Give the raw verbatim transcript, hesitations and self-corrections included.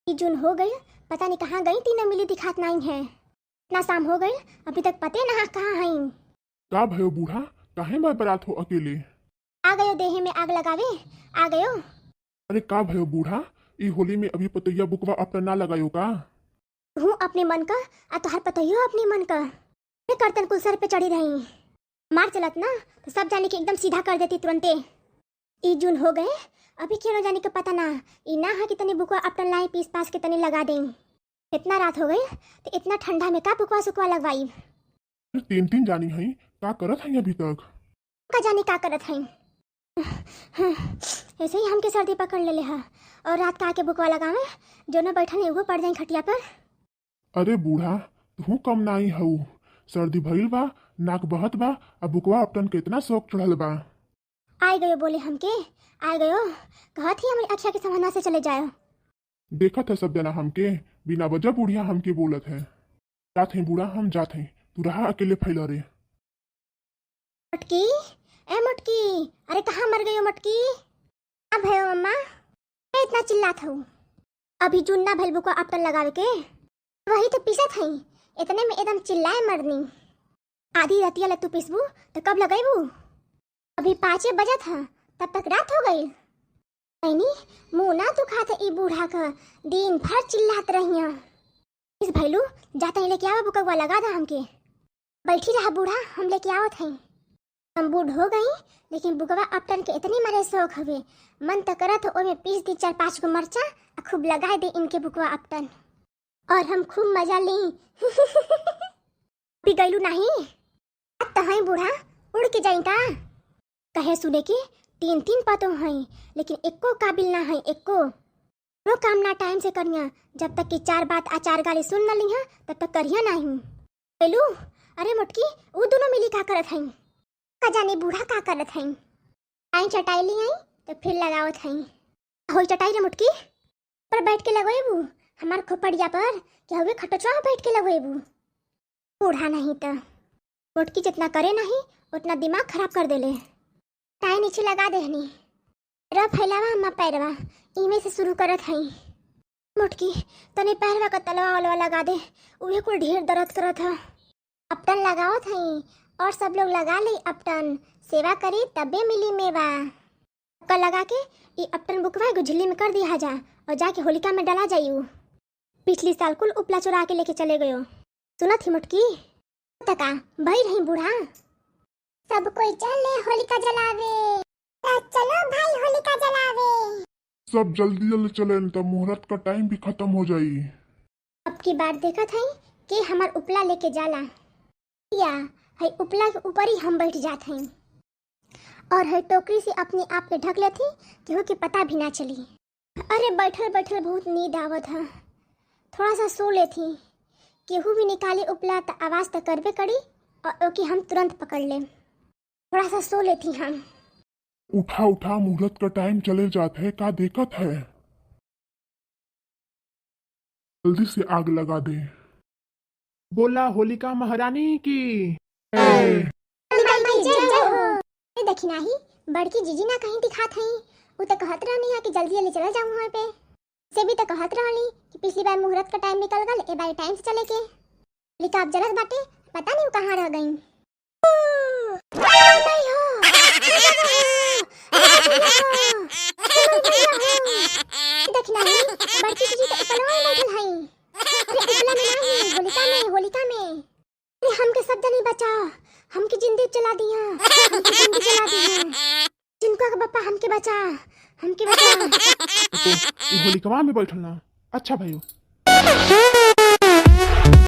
ई जून हो गइल, पता नहीं कहाँ गई, तीनों मिली दिखात नाहीं है। इतना शाम हो गइल, अभी तक पते ना कहाँ हईं। का भयो बूढ़ा, काहे बरबरात हो अकेले? आ गयो देहे में आग लगावे, आ गयो। अरे का भयो बूढ़ा, ई होली में अभी पतोहिया बुकवा अपटन ना लगायो का? तू अपने मन का, आ तोहर पतोहियो अपने मन का। ये करतन कुल सर पे चढ़ी रही। मार चलत ना, तो सब जानी के एकदम सीधा कर देती तुरंते। ई जून हो गए, अभी केनो जानी के पता ना। ई ना है कि तनी बुकवा अपटन लाई पीस पास के तनी लगा दें। इतना रात हो गई, तो इतना ठंडा में का बुकवा सुकवा लगवाई? तीन तीन जानी हई, का करत हई अभी तक? का जानी का करत हई। ऐसे ही हमके सर्दी पकड़ लेले हा। और रात का आके बुकवा लगावे, जोनो बैठल है, उहो पड़ जाई खटिया पर। अरे बूढ़ा, तू कम नाई हऊ। सर्दी भइल बा, नाक बहत बा, आ बुकवा अपटन के इतना शौक चढ़ल बा। आय गयो बोले हमके, आय गयो। कहत ही हमरी अखिया के समहना से चले जायो। देखत है सब जना हमके, बिना वजह बुढ़िया हमके बोलत है। जात है बूढ़ा, हम जात है, तू रहा अकेले फैला रे। मोटकी, ए मोटकी, अरे कहाँ मर गयो मोटकी? का भयो अम्मा, ए इतना चिल्लात हऊ? अभी जून ना भइल बुकवा अपटन लगावे के, वही तो पीसत हई, इतने में एकदम चिल्लाए मरनी। आधी रतिया ले तू पिसबू तो कब लगेबू? अभी पाँचे बजत ह, तब तक रात हो गई। ऐनी मुँह ना दुखात है ई बूढ़ा का, दिन भर चिल्लात रहिया। इस भैलू, जाता ही लेके आवा बुकवा लगा दा हमके। बैठी रहा बूढ़ा, हम लेके आवत हई। हम बूढ़ हो गई, लेकिन बुकवा अपटन के इतनी मरे शौक हवे, मन त करत हो ओमे पीस दी चार पाँच गो मरचा, आ खूब लगाए दे इनके बुकवा अपटन। और हम खूब मजा ली। पी गईलू नाही? अब तो हई बूढ़ा, उड़ के जाई का? कहे सुने के तीन तीन पतो हई, लेकिन एको काबिल ना हई, एको। कोनो काम ना टाइम से करिया, जब तक कि चार बात आ चार गाली सुन न लिहा, तब तक करिया नाही। बोलू, अरे मोटकी, ऊ दोनों मिली का करत हई? का जाने बूढ़ा का करत हई। आई चटाई ली आई, तो फिर लगावत हई। होई चटाई रे मोटकी, पर बैठ के लगवेबू, हमार खोपड़िया पर, कि हवे खटोचवा बैठ के लगवेबू? बूढ़ा नहीं त। मोटकी जितना करे नहीं, उतना दिमाग खराब कर देले। टाई नीचे लगा देहनी। र फैलावा अम्मा पैरवा, इमे से शुरू करत हई। मोटकी, तनी पैरवा का तलवा वलवा लगा दे, उहे कुल ढेर दर्द करत ह। अपटन लगावत हई, और सब लोग लगा ले अपटन, सेवा करी तबे मिली मेवा। सबका लगा के ई अपटन बुकवा एगो झिल्ली में कर दिया जा और जाके होलिका में डला जाई उ। पिछली साल कुल उपला चुरा के लेके चले गयो। सुनत ही मोटकी? तका, भई रही बूढ़ा। सब कोई चले होलिका जलावे। त चलो भाई होलिका जलावे। सब जल्दी जल्दी चले, न त मुहूर्त का टाइम भी खत्म हो जाई। अब की बार देखत हई कि हमार उपला लेके जाला। या, हई उपला के ऊपर ही हम बैठ जात हई। और हई टोकरी से अपने आप के ढक लेत ही, केहू के पता भी ना चली। अरे बैठल बैठल बहुत नींद आवत ह, थोड़ा सा सो लेत ही। केहू भी निकाली उपला त आवाज त करबे करी और ओके हम तुरंत पकड़ लेम। थोड़ा सा सो लेत ही हम। उठा उठा, मुहूर्त का टाइम चले जात है, का देखत है? जल्दी से आग लगा दे। बोला होलिका महारानी की। जय। ए देखी नाही, बड़की जीजी ना कहीं दिखात हई। उ त कहत रहनी है कि जल्दी जल्दी चला जाऊँ वहाँ पे। से भी त कहत रहनी कि पिछली बार मुहूर्त का टाइम निकल गल, ए बार टाइम से चले के। लेकिन अब जलत बाटे, पता नहीं उ कहाँ रह गई। देखी नाही, बड़की जीजी त उपलवा में बैठल हई। अरे उपला में नाही, होलिका में, होलिका में। अरे हमके सब जनी बचा, हमके जिंदगी जला दिया, हमके जिंदगी जला दिया। जिनको के बप्पा हमके बचा, हमके बचा। तो ई होलिकवा में बैठल ना। अच्छा भाइयों।